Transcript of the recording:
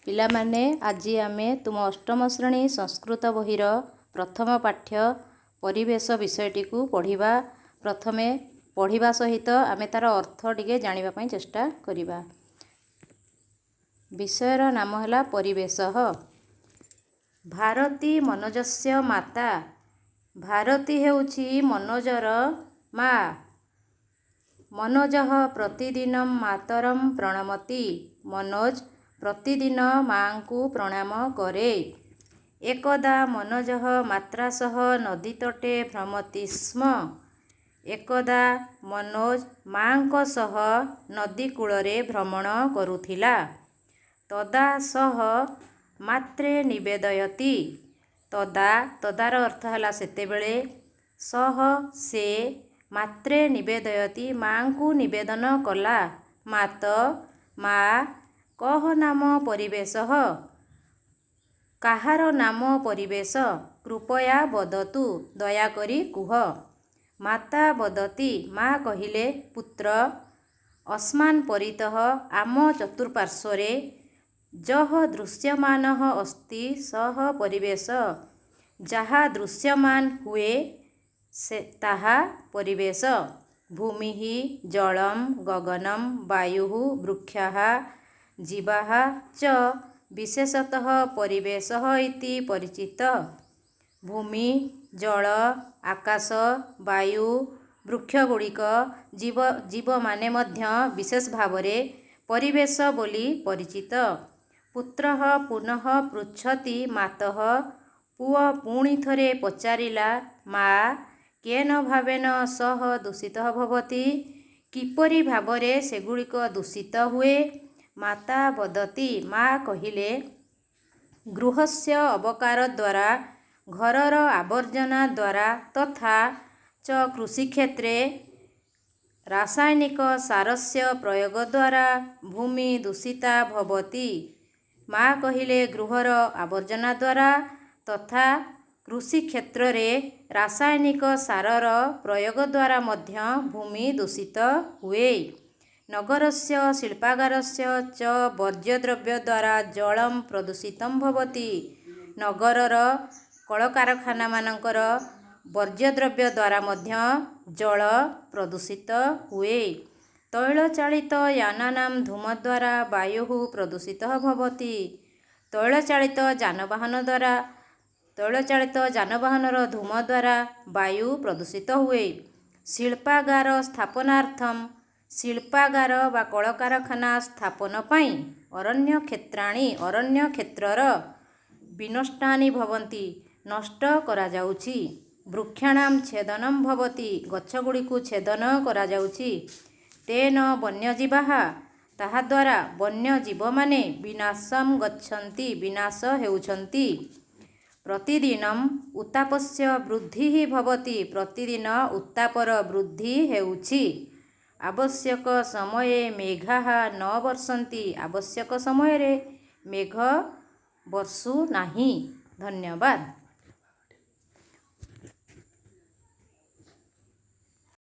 ପିଲାମାନେ, ଆଜି ଆମେ ତୁମ ଅଷ୍ଟମ ଶ୍ରେଣୀ ସଂସ୍କୃତ ବହିର ପ୍ରଥମ ପାଠ୍ୟ ପରିବେଶ ବିଷୟଟିକୁ ପଢ଼ିବା। ପ୍ରଥମେ ପଢ଼ିବା ସହିତ ଆମେ ତା'ର ଅର୍ଥ ଟିକେ ଜାଣିବା ପାଇଁ ଚେଷ୍ଟା କରିବା। ବିଷୟର ନାମ ହେଲା ପରିବେଶ। ଭାରତୀ ମନୋଜସ୍ୟ ମାତା। ଭାରତୀ ହେଉଛି ମନୋଜର ମା। ମନୋଜଃ ପ୍ରତିଦିନ ମାତରଂ ପ୍ରଣମତି। ମନୋଜ ପ୍ରତିଦିନ ମାଙ୍କୁ ପ୍ରଣାମ କରେ। ଏକଦା ମନୋଜଃ ମାତ୍ରା ସହ ନଦୀତଟେ ଭ୍ରମତି ସ୍ମ। ଏକଦା ମନୋଜ ମାଙ୍କ ସହ ନଦୀ କୂଳରେ ଭ୍ରମଣ କରୁଥିଲା। ତଦା ସହ ମାତ୍ରେ ନିବେଦୟତି। ତଦା, ତଦାର ଅର୍ଥ ହେଲା ସେତେବେଳେ, ସହ ସେ, ମାତ୍ରେ ନିବେଦୟତି ମାଙ୍କୁ ନିବେଦନ କଲା, ମାତ ମା, କହ ନାମ ପରିବେଶଃ, କାହାର ନାମ ପରିବେଶ, କୃପୟା ବଦତୁ, ଦୟାକରି କୁହ। ମାତା ବଦତି, ମା କହିଲେ, ପୁତ୍ର, ଅସ୍ମାନ୍ ପରିତଃ, ଆମ ଚତୁଃପାର୍ଶ୍ୱରେ, ଯଃ ଦୃଶ୍ୟମାନଃ ଅସ୍ତି ସଃ ପରିବେଶ, ଯାହା ଦୃଶ୍ୟମାନ ହୁଏ ସେ ତାହା ପରିବେଶ। ଭୂମିଃ ଜଳଂ ଗଗନଂ ବାୟୁଃ ବୃକ୍ଷାଃ ଜୀବାଃ ଚ ବିଶେଷତଃ ପରିବେଶଃ ଇତି ପରିଚିତ। ଭୂମି, ଜଳ, ଆକାଶ, ବାୟୁ, ବୃକ୍ଷଗୁଡ଼ିକ, ଜୀବମାନେ ମଧ୍ୟ ବିଶେଷ ଭାବରେ ପରିବେଶ ବୋଲି ପରିଚିତ। ପୁତ୍ରଃ ପୁନଃ ପୃଚ୍ଛତି ମାତଃ। ପୁଅ ପୁଣି ଥରେ ପଚାରିଲା, ମା, କେନ ଭାବେନ ସଃ ଦୂଷିତଃ ଭବତି, କିପରି ଭାବରେ ସେଗୁଡ଼ିକ ଦୂଷିତ ହୁଏ? ମାତା ବଦତି, ମା କହିଲେ, ଗୃହସ୍ୟ ଅବକାର ଦ୍ୱାରା, ଘରର ଆବର୍ଜନା ଦ୍ୱାରା, ତଥା ଚ କୃଷିକ୍ଷେତ୍ରେ ରାସାୟନିକ ସାରସ୍ୟ ପ୍ରୟୋଗ ଦ୍ୱାରା ଭୂମି ଦୂଷିତା ଭବତି। ମା କହିଲେ, ଗୃହର ଆବର୍ଜନା ଦ୍ୱାରା ତଥା କୃଷି କ୍ଷେତ୍ରରେ ରାସାୟନିକ ସାରର ପ୍ରୟୋଗ ଦ୍ୱାରା ମଧ୍ୟ ଭୂମି ଦୂଷିତ ହୁଏ। ନଗରସ୍ୟ ଶିଳ୍ପାଗାରସ୍ୟ ଚ ବର୍ଜ୍ୟଦ୍ରବ୍ୟ ଦ୍ୱାରା ଜଳଂ ପ୍ରଦୂଷିତଂ ଭବତି। ନଗରର କଳକାରଖାନାମାନଙ୍କର ବର୍ଜ୍ୟଦ୍ରବ୍ୟ ଦ୍ୱାରା ମଧ୍ୟ ଜଳ ପ୍ରଦୂଷିତ ହୁଏ। ତୈଳଚାଳିତ ଯାନାନାଂ ଧୂମ ଦ୍ୱାରା ବାୟୁଃ ପ୍ରଦୂଷିତଃ ଭବତି। ତୈଳଚାଳିତ ଯାନବାହନ ଦ୍ୱାରା, ତୈଳଚାଳିତ ଯାନବାହନର ଧୂମ ଦ୍ୱାରା ବାୟୁ ପ୍ରଦୂଷିତ ହୁଏ। ଶିଳ୍ପାଗାର ସ୍ଥାପନାର୍ଥಂ, ଶିଳ୍ପାଗାର ବା କଳକାରଖାନା ସ୍ଥାପନ ପାଇଁ, ଅରଣ୍ୟ କ୍ଷେତ୍ରାଣି, ଅରଣ୍ୟ କ୍ଷେତ୍ରର, ବିନଷ୍ଟାନି ଭବନ୍ତି, ନଷ୍ଟ କରାଯାଉଛି। ବୃକ୍ଷାଣାଂ ଛେଦନଂ ଭବତି, ଗଛଗୁଡ଼ିକୁ ଛେଦନ କରାଯାଉଛି। ତେନ ବନ୍ୟଜୀବାଃ, ତାହାଦ୍ୱାରା ବନ୍ୟଜୀବମାନେ, ବିନାଶଂ ଗଚ୍ଛନ୍ତି, ବିନାଶ ହେଉଛନ୍ତି। ପ୍ରତିଦିନଂ ଉତ୍ତାପସ୍ୟ ବୃଦ୍ଧିଃ ଭବତି। ପ୍ରତିଦିନ ଉତ୍ତାପର ବୃଦ୍ଧି ହେଉଛି। ଆବଶ୍ୟକ ସମୟେ ମେଘାଃ ନ ବର୍ଷନ୍ତି। ଆବଶ୍ୟକ ସମୟରେ ମେଘ ବର୍ଷୁ ନାହିଁ। ଧନ୍ୟବାଦ।